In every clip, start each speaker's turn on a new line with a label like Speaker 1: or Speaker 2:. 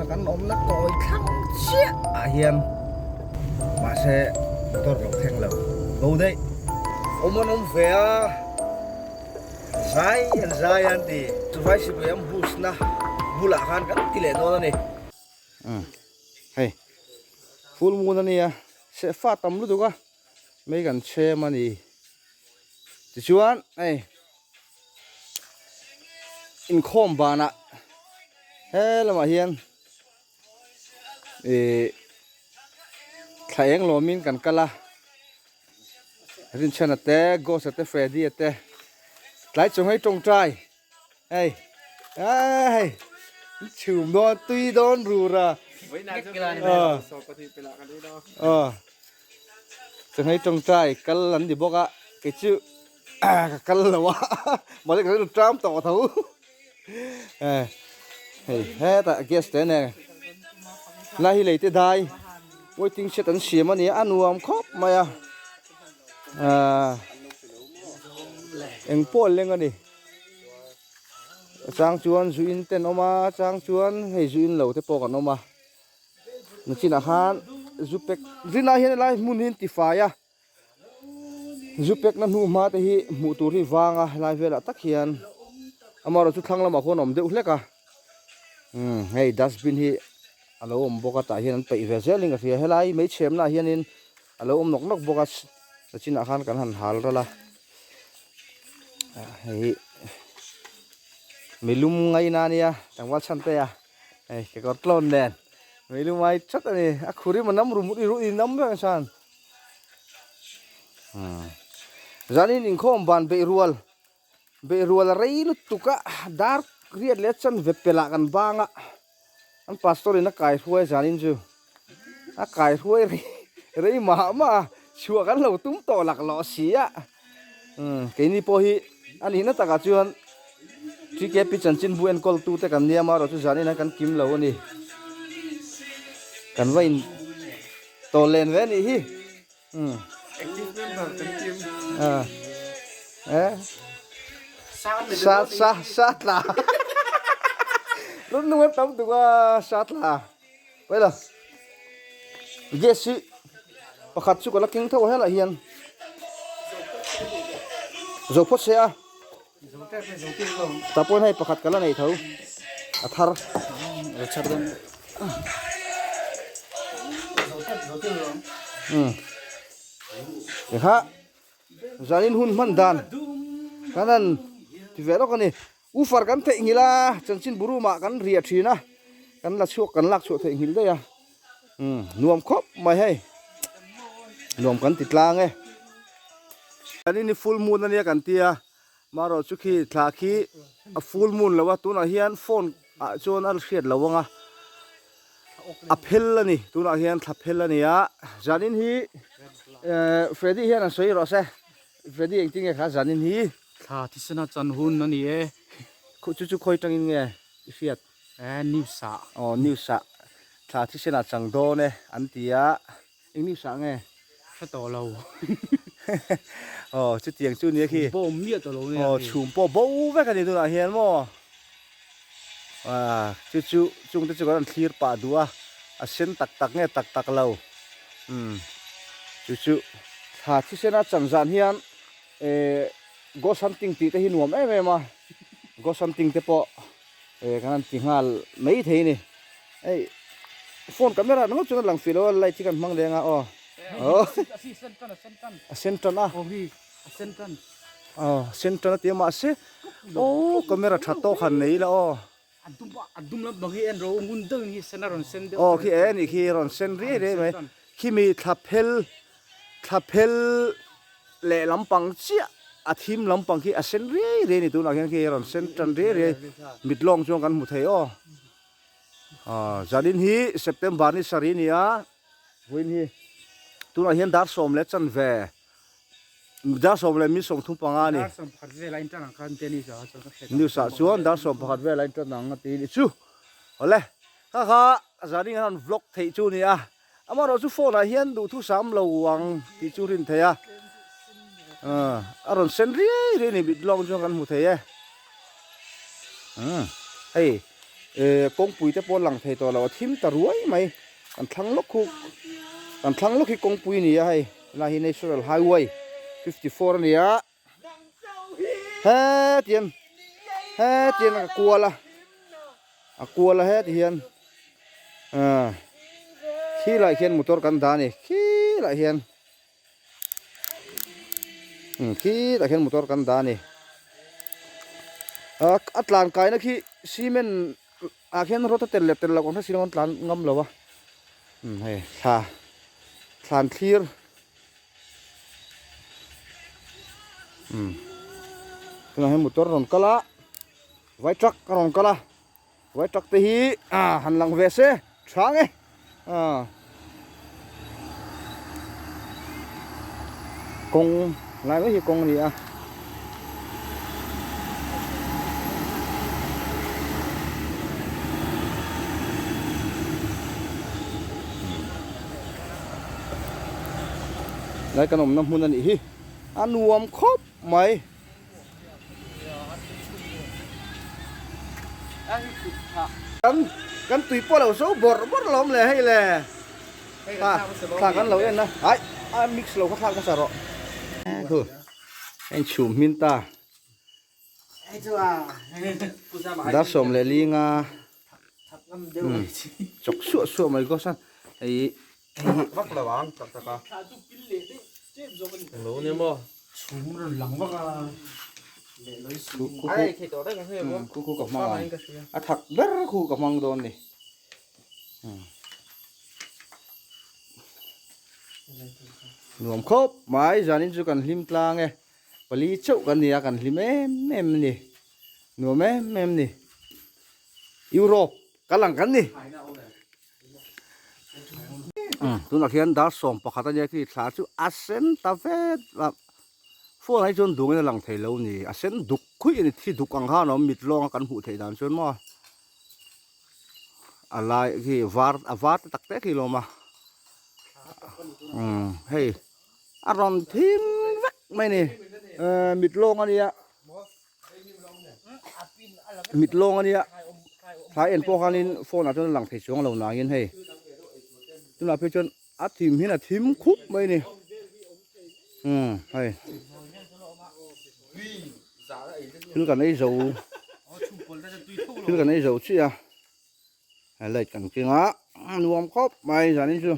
Speaker 1: Tuna kan awmna kawi thlang chiah ah hian mahse motor lo thleng lo bo daih. Awm an awm ve a, zai an zai a an ti. Chuvai sipai an bus na bulah khan kan ti leh dawn a ni. Umm hei full moon a nia sehfa tam lutuk a mai kan chhem a ni tichuan hei inkhawm banah he lamah hian ih thla eng lawmin kan kal a Rinchhana te Ghost a te Freddy a te tlai chung hei tawngtai. Hei hei chhum dawn tui dawn rur a aw chawhmeh tawngtai kal an ni bawk a kei chu ka kal lo a mahse ka rilru ṭam tawh tho hei hetah gas te nen lai hi lei te dai waiting shed an siam a nia a nuam khawp mai a ahh eng pawh an leng a ni a chang chuan zu in te an awm a a chang chuan hei zu in lo te pawh kan awm a nachinah khan zu pack rinah hian helai hmun hi an ti fai a zu pack na hnu hma te hi hmuh tur hi vang a helai velah tak hian amaherawhchu thlang lamah khuan a awm deuh hlek a umm hei dustbin hi a lo awm bawk a tah hian an peih ve zel in ka hria helai hmeichhemna ah hianin a lo awm nawk nawk bawk a nachinah khan kan han hal ral a hei milum ngaina ania tlangval chhan te a hei kekawr tlawn nen milum ai that ani a khur hi manam rum ru in nam vek chuan zanin inkhawm ban beih rual beih rual a rei lutuk a dar riat leh chanve pelh ah kan bang a an pastor in a kai hruai zanin chu a kai hruai rei rei mah mah a chhuah kan lo tum tawh lak lawh si a umm keini pawh hi a nihna takah chuan TKP chanchinbu enkawl tu te kan nia amaherawh chu zanin an kan kim lo a ni kan va in tawh len ve a nih hi umm a eh sa sa sa tla rawn nung an tam tuk a sa tla. Paila gas hi pakhat chu ka la keng tho a helaiah hian zo phawt se a tah pawhin hei pakhat ka la nei tho a thar umm tikha zanin hun hman dan kan han ti ve lawk a ni. Ufar kan theihnghilh a, chanchinbu room ah kan riah thin a, kan la chhuak kan lak chhuah theihnghilh daih a, umm nuam khawp mai hei, nuam kan ti tlang e. Kan in hi full moon ania kan ti a, marawh chu khi thla khi a full moon lo a, tunah hian phone ah chuan a hriat lo ang a, a phel a ni, tunah hian thla phel a ni a, zanin hi eh Freddy hian an sawi rawh se, Freddy engtin nge kha zanin hi?
Speaker 2: Thla thisena chan hun a ni e.
Speaker 1: Khuh chu chu khawi tangin nge i hriat?
Speaker 2: E, news ah.
Speaker 1: Aw, news ah. Thla thisena chang dawn e an ti a. Eng news ah nge?
Speaker 2: Hre tawh lo.
Speaker 1: Aw, chutiang chu nia khi.
Speaker 2: Chhum pawh awm miah tawh lo nia
Speaker 1: khi. Aw, chhum pawh bo vek a ni tunah hian maw? Ah, chu chu chungte chu kan rawn thlir pah duh a, a sen tak tak nge tak tak lo. Umm, chu chu thla thisena chan zan hian Eh ghost hunting tih te hi nuam em em a, ghost hunting te pawh eh kan han ti nghal mai thei a ni. Hei phone camera ringawt chuan a lang fih lo a, light hi kan hmang leng a aw. A sen tan a. Aw a sen tan a ti a mahse aw camera tha tawk han nei ila aw. Aw khi e nih khi rawn sen riai riai mai khimi thla phel thla phel leh lampang chiah a thim lampang khi a sen riai riai a ni tunah khian khi rawn sen tan riai riai mit lawng chuan kan hmu thei aw aw zanin hi September ni sarih a ni a vawiin hi tunah hian dar sawm leh chanve. Dar 15 a ni.
Speaker 2: Dar 11 vel a intan ang khan te news ah chuan ka hre ta.
Speaker 1: News ah chuan dar 11 vel a intan ang a ti ni chu. Awle, kha kha zanin an rawn vlog theih chu ni a. Amaherawh chu phone ah hian duhthusam lo ang tih chu rin theih a. A rawn sen riai riai a ni mit lawng chuan kan hmu thei e. Hei. Eh kawngpui te pawh a lang thei tawh lo a thim ta ruai mai kan thlang lawk khu kan thlang lawk hi kawngpui a ni a hei helai hi national highway 54 a ni a hetiang hetiang a kual a a kual a heti hian ah khilaiah khian motor kan dah a ni khilaiah hian. Khitah khian motor kan dah a ni a tlan kaina khi cement ah khian rod a tel leh tel loh ang hre si lo an tlan ngam lo a hei thla thlan thlir tunah hian motor a rawn kal a vai truck a rawn kal a. Vai truck te hi han lang ve se tha nge kawng lai mai hi kawng a ni a. Lai kan awmna hmun a nih hi a nuam khawp mai. Kan kan tui pawh lo so bawrh bawrh lo awm le hei le thla thla kan lo en a ai a mix lo kha thlak hmasa rawh khu heng chhum hmin ta dar 15 chawk suah suah mai kaw san hei
Speaker 3: vak lo ang tak tak a lo ni maw
Speaker 2: chhum rawn lang vak a
Speaker 1: khu khu ka hmang ang a thak ber khu ka hmang dawn ni nuam khawp mai zanin chu kan hlim tlang e pali chauh kan ni a kan hlim em em a ni nuam em em a ni Europe kal ang kan ni. Tunah khian dar 11 a nia khi thla chu a sen ta vet a phone ah hi chuan dungin a lang thei lo a ni a sen duk khuih a ni thi duk ang khan a awm mit lawnga kan hmuh theih dan chuan maw a lai khi var a var te tak te khi a lawm a umm hei a rawn thim vek mai a ni ehh mit lawng a nia. Mit lawng a nia thlai en pawh khanin phone ah chuan a lang thei chuang lo nangin hei tunah phei chuan a thim hian a thim khup mai a ni umm hei thil kan ei zo thil kan ei zo chiah a light kan keng a nuam khawp mai zanin chu.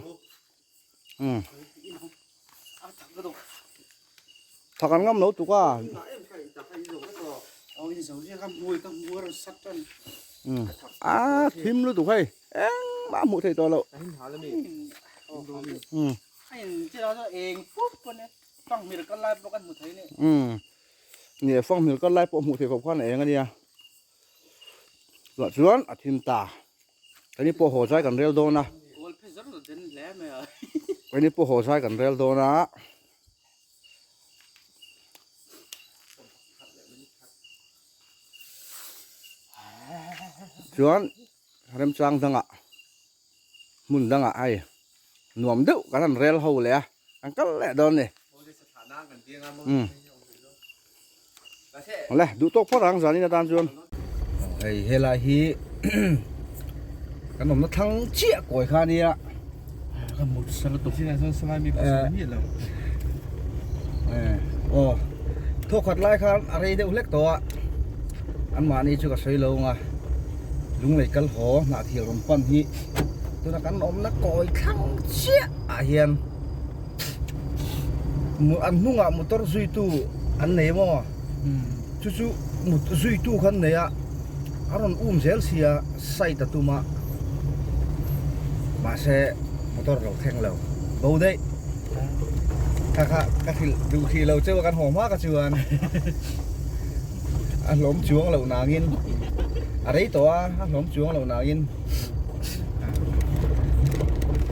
Speaker 1: Umm thak an ngam lo tuk a umm a thim lutuk hei engmah a hmuh theih tawh loh umm umm nge fanghmir kal lai pawh hmuh theih khawp khan a eng a nia chutah chuan a thim ta. Keini pawh haw zai kan rel dawn a. Keini pawh haw zai kan rel dawn a. Chuan remchang dangah hmun dangah hei nuam deuh kan han rel ho leh a kan kal leh dawn a ni. Umm. Awle duh tawk phawt ang zanin atan chuan. Hei helai hi kan awmna thlang chiah kawi kha ania.
Speaker 2: Ka mut sal tawp. Chinah chuan salai mi pasal miah lo.
Speaker 1: Eh aw thawkhat lai khan a rei deuh hlek tawh a. An mahni chu ka sawi lo anga lunglei kal haw hnahthial rawn pan hi tuna kan awmna kawi thlang chiah ah hian. An hnungah motor zuitu an nei maw chu chu zuitu kha an nei a a rawn um zel sia side a tum a mahse motor lo thleng lo bo daih kha kha ka hrilh duh hrih lo cheu a kan haw hma ka chuan a hlawm chuang loh nangin a rei tawh a a hlawm chuang loh nangin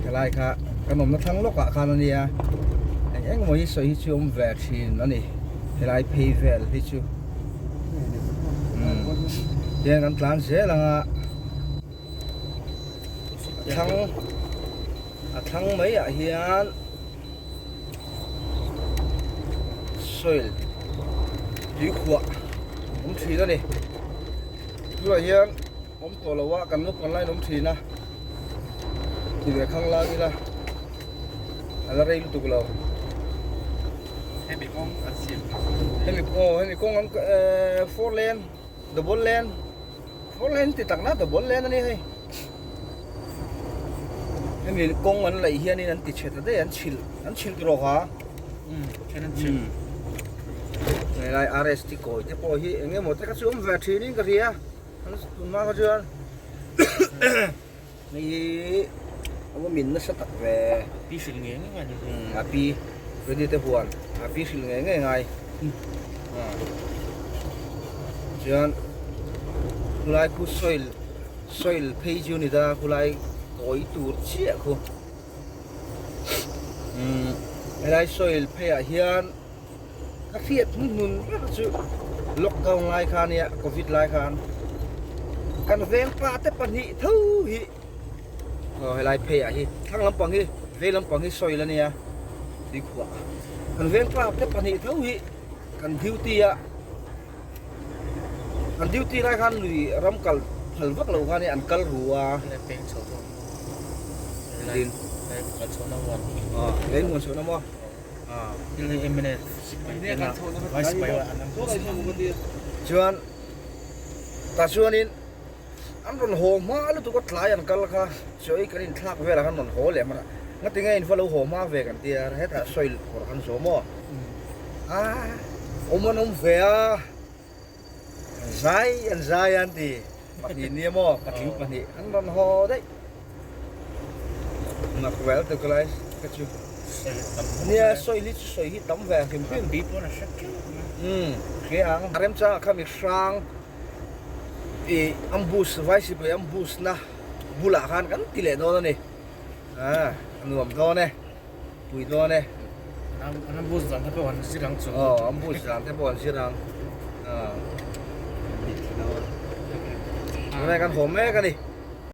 Speaker 1: helai kha kan awmna thlang lawkah khan a nia eng eng emaw hi sawi hi chu awm ve thin a ni helai phei vel hi chu umm tihian kan tlan zel ang a a thlang a thlang mai ah hian soil tuikhuah awm thin a ni tunah hian. Awm tawh lo a, kan naupang lain awm thin a, ti ve khang lang ila a la rei lutuk lo.
Speaker 2: Hemi kawng an siam
Speaker 1: Hemi aw hemi kawng an eh four lane double lane four lane ti tak na double lane a ni hei. Hemi kawng an laih hianin an ti chhe ta daih an chhilh an chhilh tawh ha.
Speaker 2: Umm then an chhilh.
Speaker 1: Helai RST kawi te pawh hi eng emaw te kha chu awm ve thin in ka hria. An tunhma kha chuan hei hi a va min nasa tak ve.
Speaker 2: A pi hrilh ngei ngei ngai ni.
Speaker 1: Umm a pi ready te huan a pi hrilh ngei ngei ngai. Chuan khulai khu soil soil phei chu ni ta khulai kawi tur chiah khu. Umm helai soil phei ah hian. Ka hriat hnuhnun ber chu lockdown lai kha nia covid lai khan kan veng pa te pahnih tho hi aw helai phei ah hi thlang lampang hi vei lampang hi sawi la nia tuikhuah kan veng pa te pahnih tho hi kan duty a kan duty lai khan lui ram kal phal vak lo khan an kal ru a lei huan chho na maw. Chuan tah chuanin an rawn haw hma lutuk a tlai an kal kha chaw ei kan inthlak velah khan rawn haw leh hman a ngatinge in va lo haw hma ve kan tia hetah sawi kawr kan zawm aw a awm an awm ve a an zai an zai a an ti pahnih nia maw patling pahnih an rawn haw daih. Nak vel te ka lai ka chu. Nia sawi hi chu sawi hi tam ve hrim hrim.
Speaker 2: Pi pawn a hre keuh mai.
Speaker 1: Umm hria ang. A remchangah kha mi hrang i ambush vai sipai ambush na bulah khan kan ti leh dawn a ni. A nuam dawn e. Pui dawn e.
Speaker 2: An ambush dan te pawh an zir ang chu.
Speaker 1: Aw ambush dan te pawh an zir ang. Tunah kan haw mek a ni.